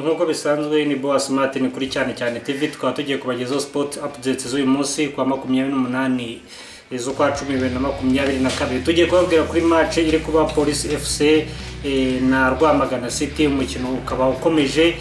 Nk'uko bisanzwe ni Boas Martin kuri Cyane Cyane TV, tukaba tugiye kubagezaho sport updates z'uyu munsi kwa 28 z'ukwa 10 2022. Tugiye kubabwira kuri match iri kuba Police FC na Rwamagana City, umukino ukaba ukomeje.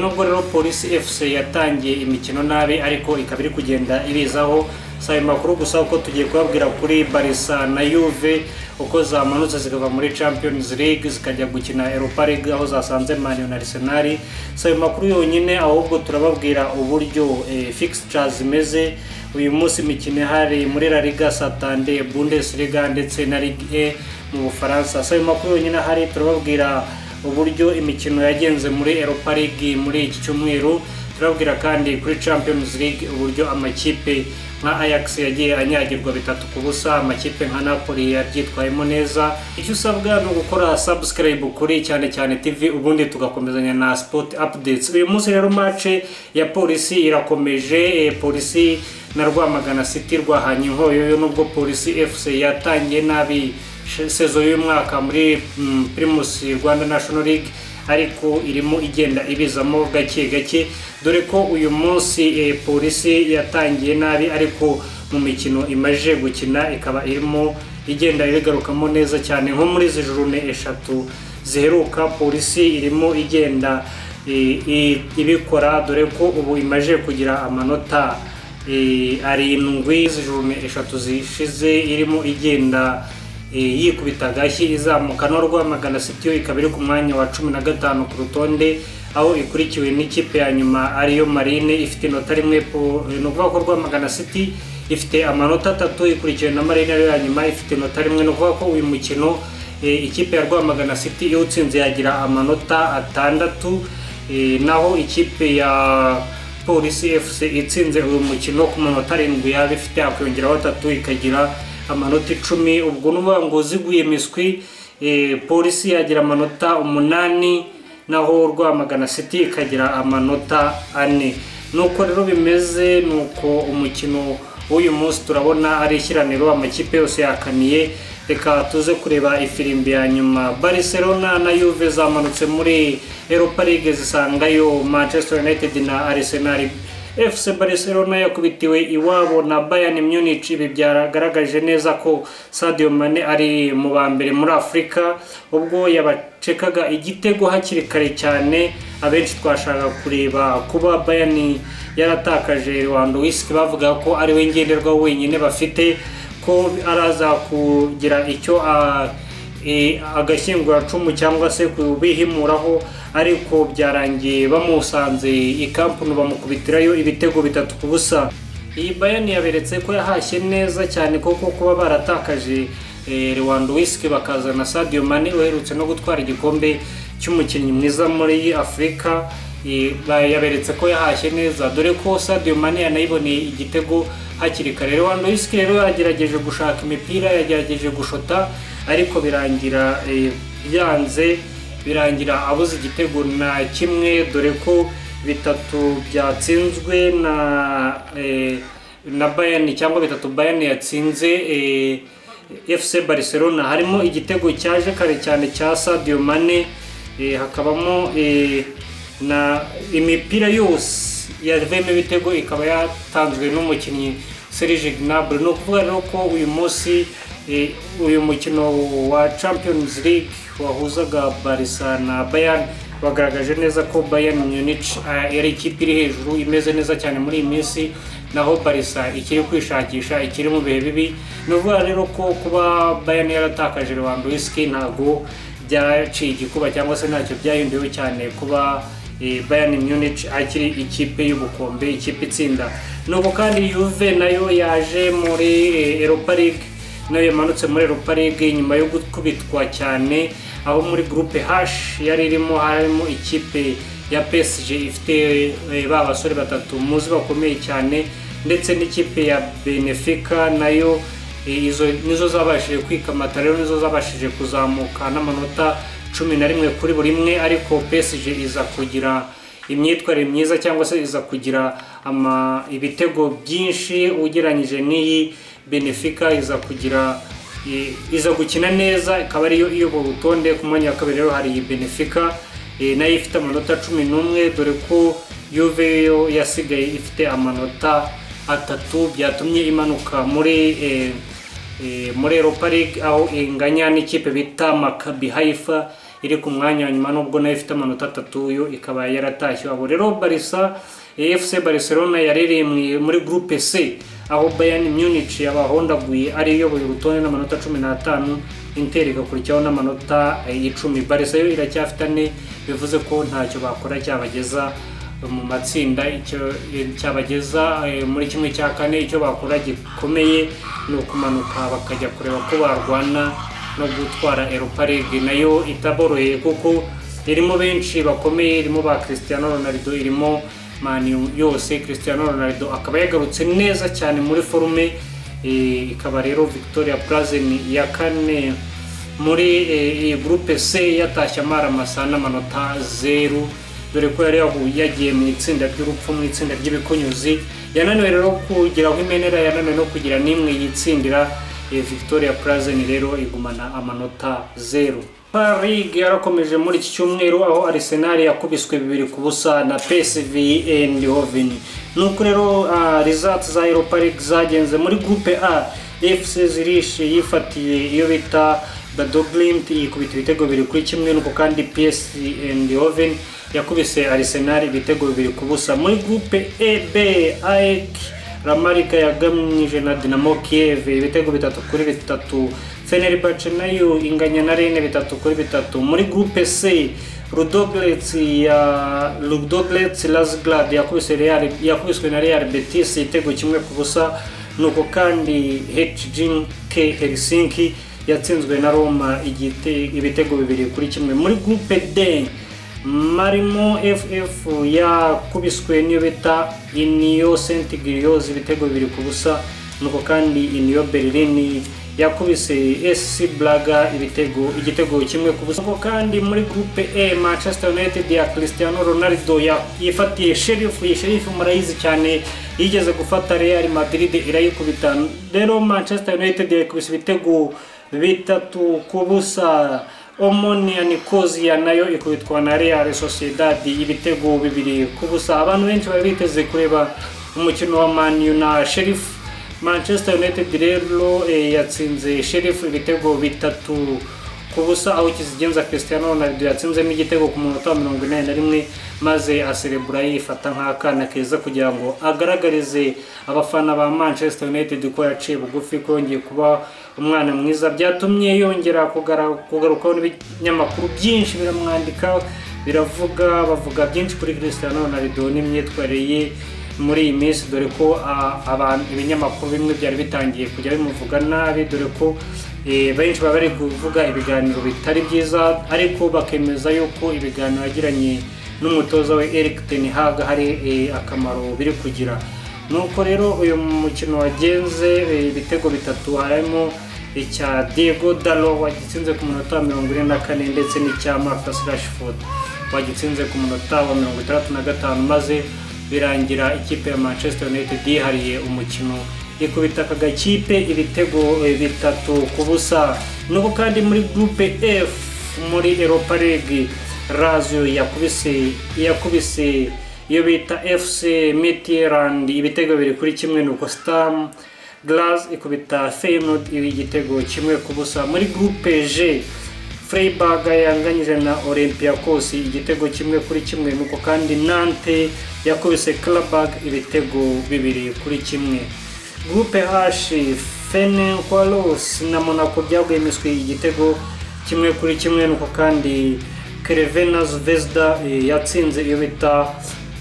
Nubwo rero Police FC yatangiye imikino nabi, ariko ikaba iri kugenda ibizaho. Si ayo makuru gusa, uko tugiye kubabwira kuri Barca na Juve uko zamanutse zikava muri Champions League zikajya gukina Europa League aho zasanze Man U na Arsenal. Si ayo makuru yonyine, ahubwo turababwira uburyo fixtures zimeze uyu munsi, imikino ihari muri La Liga, Santander, Bundesliga ndetse na Ligue 1 mu Bufaransa. Si ayo makuru yonyine ahari, turababwira uburyo imikino yagenze muri Europa League muri iki cyumweru. Turababwira kandi kuri Champions League uburyo amakipe nka Ajax yagiye anyagirwa 3-0, amakipe nka Napoli yabyitwayemo neza. Icyo usabwa ni ugukora subscribe kuri Cyane Cyane TV, ubundi tugakomezanya na sport updates. Uyu munsi rero match ya Polisi irakomeje, Polisi na Rwamagana City rwahanye inkoyoyo. Nubwo Polisi FC yatangiye nabi saison y'uyu mwaka muri Primus Rwanda National League, ariko irimo igenda ibizamo gake gake, dore ko uyu munsi Polisi yatangiye nabi, ariko mu mikino imaze gukina ikaba irimo igenda ibigarukamo neza cyane. Nko muri izi journée 3 ziheruka, Polisi irimo igenda ibikora, dore ko ubu imaze kugira amanota 7. Izi journée 3 zishize irimo igenda yikubita agashyi, izamuka. No Rwamagana City yo ikaba iri ku mwanya wa 15 ku rutonde, aho ikurikiwe n'ikipe ya nyuma ariyo Marine ifite inota 1. Ni ukuvuga ko Rwamagana City ifite amanota 3, ikurikiwe na Marine ariyo ya nyuma ifite inota 1. Ni ukuvuga ko uyu mukino ikipe ya Rwamagana City iwutsinze yagira amanota 6, naho ikipe ya Polisi FC itsinze uyu mukino, ku manota 7 yaba ifite hakiyongeraho 3, ikagira amanota 10. Ubwo nuvuga ngo ziguye miswi, Polisi yagira amanota 8, naho Rwamagana City ikagira amanota 4. Nuko rero bimeze, nuko umukino w'uyu munsi turabona ari ishyiraniro, amakipe yose yakaniye. Reka tuze kureba ifirimbi ya nyuma. Barcelona na Juve zamanutse muri Europa League zisangayo Manchester United na Arsenal. FC Barcelona yakubitiwe iwabo na Bayern Munich. Ibi byaragaragaje neza ko Sadio Mane ari mu ba mbere muri Afurika, ubwo yabacekaga igitego hakiri kare cyane. Abenshi twashaka kureba kuba Bayern yaratakaje Lewandowski, bavuga ko ari we ngenderwaho wenyine bafite, ko araza kugira icyo agashyinguracumu cyangwa se kubihimuraho, ariko byarangiye bamusanze i Camp Nou bamukubitirayo ibitego 3-0. Iyi Bayern yaberetse ko yahashye neza cyane kuko kuba baratakaje Lewandowski bakazana Sadio Mane uherutse no gutwara igikombe cy'umukinnyi mwiza muri Afurika, yaberetse ko yahashye neza, dore ko Sadio Mane yanayiboneye igitego hakiri kare. Lewandowski rero yagerageje gushaka imipira, yagerageje gushota, ariko birangira byanze, birangira abuze igitego na kimwe, dore ko 3 byatsinzwe na Bayern, cyangwa 3 Bayern yatsinze FC Barcelona, harimo igitego cyaje kare cyane cya Sadio Mane, hakabamo na imipira yose yavuyemo ibitego ikaba yatanzwe n'umukinnyi Serge Gnabry. Ni ukuvuga rero ko uyu munsi uyu mukino wa Champions League wahuzaga Barca na Bayern bagaragaje neza ko Bayern Munich yari ikipe iri hejuru, imeze neza cyane muri iyi minsi, naho Barca ikiri kwishakisha, ikiri mu bihe bibi. Ni ukuvuga rero ko kuba Bayern yaratakaje Lewandowski ntago byaciye igikuba cyangwa se ntacyo byahinduyeho cyane kuba Bayern Munich akiri ikipe y'ubukombe, ikipe itsinda. Nuko kandi Juve nayo yaje muri Europa League, nayo yamanutse muri Europa League nyuma yo gukubitwa cyane, aho muri groupe H yari irimo harimo ikipe ya PSG ifite ba basore 3 muzi bakomeye cyane, ndetse n'ikipe ya Benfica nayo. Izo nizo zabashije kwikamata, rero nizo zabashije kuzamuka n'amanota 11 kuri buri imwe, ariko PSG iza kugira imyitwarire myiza cyangwa se iza kugira ibitego byinshi ugereranyije n'iyi Benfica, iza gukina neza, ikaba ariyo iyobora urutonde. Ku mwanya wa kabiri rero hari iyi Benfica. nayo ifite amanota 11, dore ko Juve yo yasigaye ifite amanota 3, byatumye imanuka muri Europa League, aho inganya n'ikipe bita Maccabi Haifa iri ku mwanya wa nyuma, nubwo nayo ifite amanota 3, yo ikaba yaratashye. Abo rero Barca, FC Barcelona yariri muri groupe C, aho Bayern Munich yabahondaguye ari iyoboye urutonde n'amanota 15, Inter igakurikiraho n'amanota 10. Barca yo iracyafite 4, bivuze ko ntacyo bakora cyabageza mu matsinda, icyo cyabageza muri 1/4. Icyo bakora gikomeye ni ukumanuka bakajya kureba ko barwana no gutwara Europa League, nayo itaboroheye kuko irimo benshi bakomeye, irimo ba Cristiano Ronaldo, irimo Man U yose. Cristiano Ronaldo akaba yagarutse neza cyane muri forme, ikaba rero Victoria Plzen ya kane muri iyi groupe C yatashye amara masa n'amanota 0, dore ko yari yagiye mu itsinda ry'urupfu, mu itsinda ry'ibikunyuzi. Yananiwe rero kugira aho imenera, yananiwe no kugira n'imwe yitsindira. Victoria Plzen rero igumana amanota 0. League yarakomeje muri iki cyumweru, aho Arsenal yakubiswe 2-0 na PSV Eindhoven. Nuko rero results za Europa League zagenze muri groupe A, FC Zurich yifatiye iyo bita Bodo Glimt ikubita ibitego 2-1, nuko kandi PSV Eindhoven yakubise Arsenal ibitego 2-0. Muri groupe E B, AEK Larnaca yagamije na Dinamo Kiev ibitego 3-3. Fenerbahce nayo inganya na Rennes 3-3. Muri groupe C, Ludogorets ya Ludogorets Razgrad yakubiswe na Real Betis igitego 1-0, nuko kandi HJK Helsinki yatsinzwe na Roma ibitego 2-1. Muri groupe D, Marimo FF yakubiswe n'iyo bita Union Saint-Gilloise ibitego 2-0, nuko kandi Union Berlin yakubise SC Braga igitego 1-0. Nuko kandi muri groupe E, Manchester United ya Cristiano Ronaldo yifatiye Sheriff. Iyi Sheriff murayizi cyane, yigeze gufata Real Madrid irayikubita. Rero Manchester United yakubise ibitego 3-0. Omonia Nicosia nayo ikubitwa na Real Sociedad ibitego 2-0. Abantu benshi bari biteze kureba umukino wa Man U na Sheriff. Manchester United rero yatsinze Sheriff ibitego 3-0, aho kizigenza Cristiano Ronaldo yatsinzemo igitego ku munota wa 81, maze aserebura yifata nk'akana keza kugira ngo agaragarize abafana ba Manchester United ko yaciye bugufi, ko yongeye kuba umwana mwiza. Byatumye yongera kugarukaho n'ibinyamakuru byinshi biramwandika, biravuga, bavuga byinshi kuri Cristiano Ronaldo n'imyitwarire ye muri iyi minsi, dore ko ibinyamakuru bimwe byari bitangiye kujya bimuvuga nabi, dore ko benshi baba bari kuvuga ibiganiro bitari byiza, ariko bakemeza yuko ibiganiro yagiranye n'umutoza we Erik ten Hag hari akamaro biri kugira. Nuko rero uyu mukino wagenze ibitego 3, harimo icya Diego Dalot wagitsinze ku munota wa 44, ndetse n'icya Marcus Rashford wagitsinze ku munota wa 65, maze birangira ikipe ya Manchester United yihariye umukino ikubita aka gakipe ibitego 3-0. Nuko kandi muri groupe F muri Europa League, Lazio yakubise iyo bita FC Midtjylland ibitego 2-1, nuko Sturm Graz ikubita Feyenoord igitego 1-0. Muri groupe G, Freiburg yanganyije na Olympiacos igitego 1-1, nuko kandi Nantes yakubise Karabag ibitego 2-1. Groupe H, Ferencvaros na Monaco byaguye imiswi igitego 1-1, nuko kandi Crvena Zvezda yatsinze iyo bita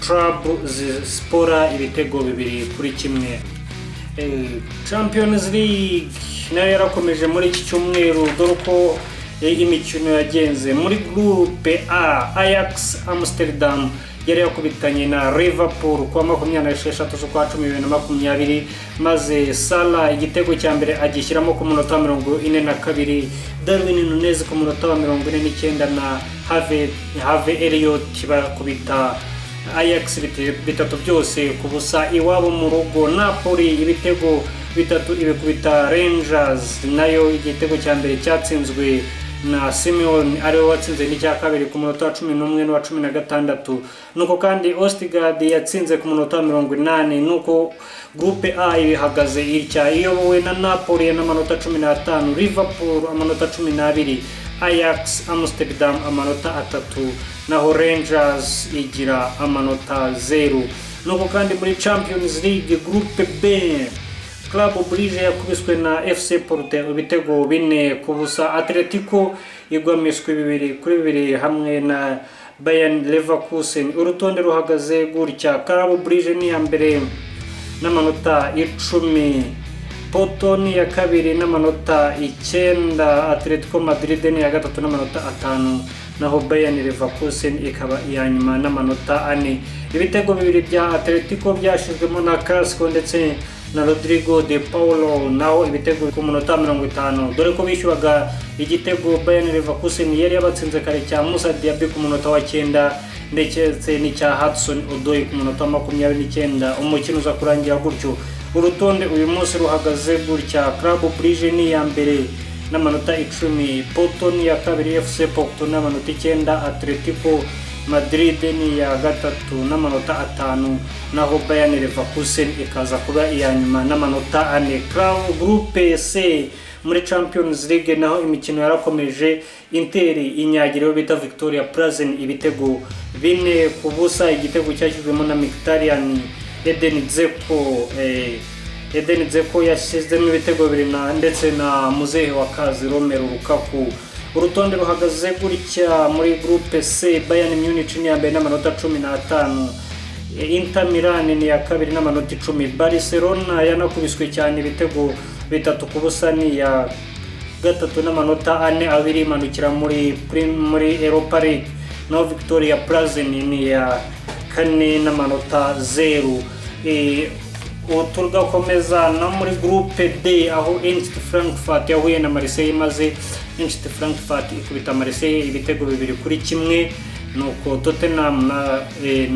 Trabzonspor ibitego 2-1. Champions League nayo yarakomeje muri iki cyumweru, dore ko imikino yagenze. Muri groupe A, Ajax Amsterdam yari yakubitanye na Liverpool kuwa 26 z'ukwa 10 2020, maze Salah igitego cya mbere agishyiramo ku munota wa 42, Darwin Nunez ku munota wa 49 na Harvey Elliott bakubita Ajax 3 byose ku busa. Iwabo mu rugo Napoli ibitego 3 ibikubita Rangers, nayo igitego cya mbere cyatsinzwe na Simeon ariwe watsinze n'icya kabiri ku munota wa 11 n'uwa 16. Nuko kandi Ostigard yatsinze ku munota wa 80. Nuko groupe A ihagaze itya, iyobowe na Napoli n'amanota 15, Liverpool amanota 12, Ajax Amsterdam amanota 3, naho Rangers igira amanota 0. Nuko kandi muri Champions League groupe B, Club Brugge yakubiswe na FC Porto ibitego 4-0, Atletico igwamishwe 2-2 hamwe na Bayern Leverkusen. Urutonde ruhagaze gutya: Club Brugge ni ya mbere n'amanota 10, Porto ni ya kabiri n'amanota 9, Atletico Madrid ni ya gatatu n'amanota 5, naho Bayern Leverkusen ikaba iya nyuma n'amanota 4. Ibitego bibiri bya Atletico byashizwemo na Carrasco ndetse na Rodrigo de Paulo, naho ibitego ku munota 50, dore ko bishyuraga igitego Bayern Leverkusen yari yabatsinze kare cya Musa Diaby ku munota wa 9 ndetse n'icya Hudson Odoi ku munota wa 29. Umukino uza kurangira gutyo. Urutonde uyu munsi ruhagaze gutya: Club Brugge ni iya mbere n'amanota 10, Porto ni iya kabiri, FC Porto n'amanota 9, Atletico Madrid ni iya gatatu n'amanota 5, naho Bayern Leverkusen ikaza kuba iya nyuma n'amanota 4. Groupe C muri Champions League naho imikino yarakomeje. Inter inyagiriwe bita Victoria Plzen ibitego 4-0, igitego cyashyizwemo na Mkhitaryan. Eden Dzeko yashyizemo ibitego bibiri ndetse na muzehe wa kazi Romelu Lukaku. Urutonde ruhagaze gutya muri groupe C: Bayern Munich ni ya mbere n'amanota 15, Inter Milan ni ya kabiri n'amanota 10, Barcelona yanakubiswe cyane ibitego 3-0 ni ya gatatu n'amanota 4, abiri imanukira muri Europa League, naho Victoria Plzen ni ya kane n'amanota 0. Tugakomeza no muri groupe D aho Eintracht Frankfurt yahuye na Marseille, maze Eintracht Frankfurt ikubita Marseille ibitego 2-1. Nuko Tottenham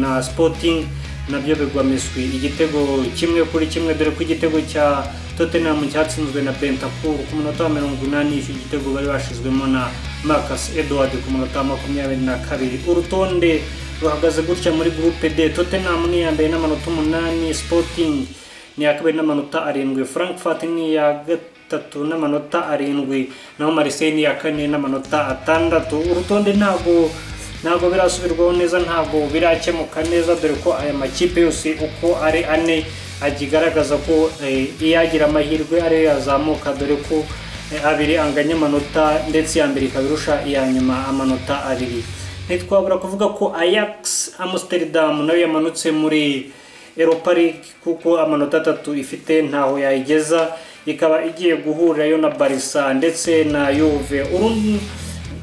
na Sporting nabyo bigwa miswi igitego 1-1, dore ko igitego cya Tottenham cyatsinzwe na Bentancur ku munota wa 80, icyo gitego bari bashizwemo na Marcus Edward ku munota wa 22. Urutonde ruhagaze gutya muri groupe D: Tottenham ni iya mbere n'amanota 8, Sporting ni iya kabiri n'amanota 7, Frankfurt ni iya gatatu n'amanota 7, naho Marseille ni iya kane n'amanota 6. Urutonde ntabwo birasubirwaho neza, ntabwo birakemuka neza, dore ko aya makipe yose uko ari ane agigaragaza ko iyagira amahirwe ariyo yazamuka, dore ko abiri anganya amanota ndetse iya mbere ikaba irusha iya nyuma amanota 2. Ntitwabura kuvuga ko Ajax Amsterdam nayo yamanutse muri Europa League kuko amanota 3 ifite ntaho yayigeza, ikaba igiye guhurirayo na Barca ndetse na Juve.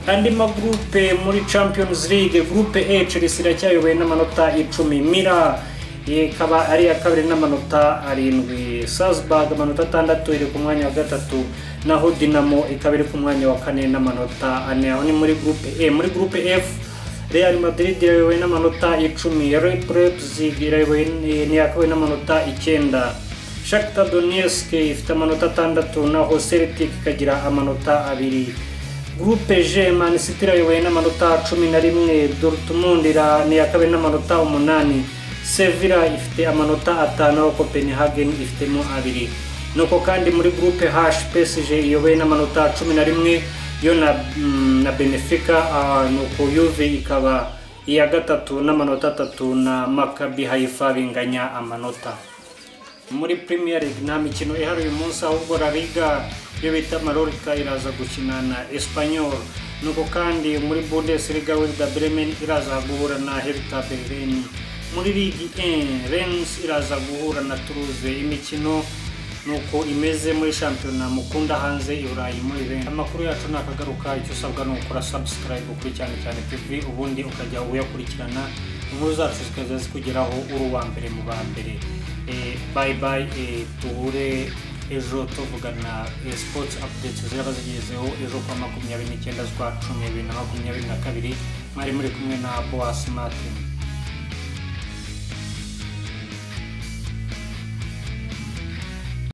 Andi magroupe muri Champions League, groupe E, Chelsea iracyayoboye n'amanota 10, Milan ikaba ari iya kabiri n'amanota 7, Salzburg amanota 6 iri ku mwanya wa gatatu, naho Dinamo ikaba iri ku mwanya wa kane n'amanota 4. Aho ni muri groupe E. Muri groupe F, Real Madrid irayobowe n'amanota 10, Leipzig irayobowe ni iya kabiri n'amanota 9, Shakhtar Donetsk ifite amanota 6, naho Celtic ikagira amanota 2. Groupe G, Man City irayobowe n'amanota 11, Dortmund ni iya kabiri n'amanota 8, Sevilla ifite amanota 5, naho Copenhagen ifitemo 2. Nuko kandi muri groupe H, PSG iyobowe n'amanota 11 yo na Benfica, nuko Juve ikaba iya gatatu n'amanota 3 na Maccabi Haifa binganya amanota. Muri Premier League nta mikino ihari uyu munsi, ahubwo La Liga yo bita Mallorca iraza gukina na Espanyol. Nuko kandi muri Bundesliga Werder Bremen iraza guhura na Hertha Berlin. Muri Ligue 1 Rennes iraza guhura na Toulouse. Imikino nuko imeze muri shampiyona mukunda hanze i Burayi muri benshi. Amakuru yacu nakagaruka, icyo usabwa ni ukora subscribe kuri Cyane Cyane TV, ubundi ukajya uyakurikirana, inkuru zacu zikaza zikugeraho uri uwa mbere mu ba mbere. Bye bye, tuhure ejo tuvugana sports updates ziraba zigezeho ejo kwa 29 z'ukwa 10 2022. Mwari muri kumwe na Boas Martin.